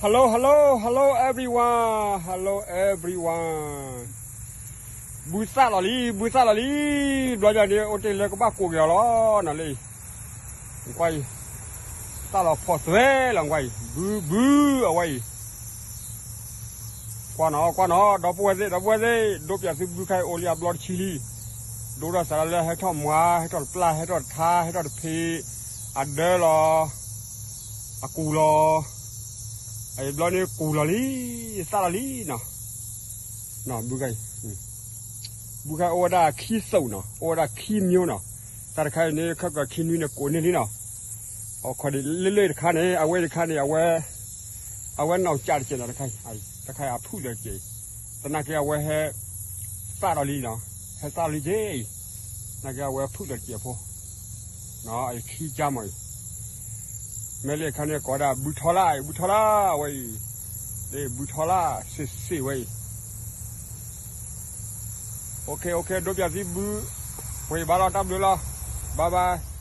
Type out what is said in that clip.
Hello, hello, hello everyone, hello everyone. ဘုသၣ်လီၤလံ, ဘုသၣ်လီၤလံ. ဘျီယၤန့ၣ် အိၣ်တ့ၢ်လၢကဘၣ်ကိးက့ၤအီၤလီၤနီၤလံ. ကွၢ်အံၤ, သၣ်လီၤဖီၣ်သွဲလီၤကွၢ်အံၤ, ဘုဘုအဝဲအံၤ. ကွၢ်နီၤ, ကွၢ်နီၤ, ဒီပုၢ်ဝဲၢ်သ့ၣ်, ဒီပုၢ်ဝဲၢ်သ့ၣ်, ဒိပၠးသုဘုခါအံၤ အိၣ်လံအဘျီတဆံလံ. ဒိၣ်ထီၣ်စးထီၣ်လၢဟဲထီၣ်မွၤ, ဟဲထီၣ်တပျၢ်, ဟဲထီၣ်တထါ, ဟဲထီၣ်တဖ့, အဒၢလီၤ, အကူၤလီၤ, အဘျီန့ၣ်ကူၤလီၤလံ, သၣ်လီၤလံနီၤ. ဘုခါအံၤ, ဘုခါအံၤအိၣ်ဝဲဒၣ်ခံစိးနီၤ, အိၣ်ဝဲဒၣ်ခံမျိုးနီၤ. တၢ်တခါအံၤန့ၣ် ခဲကီးခံနွံန့ၣ် ကိးန့ၢ်လံနီၤ. အခီဒံးလၢလၢတခါန့ၣ် အဝဲတခါန့ၣ် အဝဲနီၢ်ကၠးတကဲးနီၤ, တခါအံၤ, တခါအံၤအဖုၣ်လီၤတကဲးအံၤ, သနာ်က့အဝဲဟဲ သၣ်လီၤလံနီၤ, ဟဲသၣ်လီၤလံကဲအံၤ, သနာ်က့အဝဲဖုၣ်လီၤတကဲးဖိ, အံၤခံကၠါမးအံၤ, မ့ၢ်လၢအခါန့ၣ်ကိးဝဲဒၣ်ဘုထီလၣ်အံၤ, ဘုထီလၣ်ဝဲအံၤ, ဘုထီလၣ်စ့ၢ်စ့ၢ်ဝဲအံၤ. အိၣ်ခ့ အိၣ်ခ့ ဒိပၠးသုဘု, ပှ့ၤဘၣ်လီၤ တၢ်ဘျုးလီၤ, bye bye.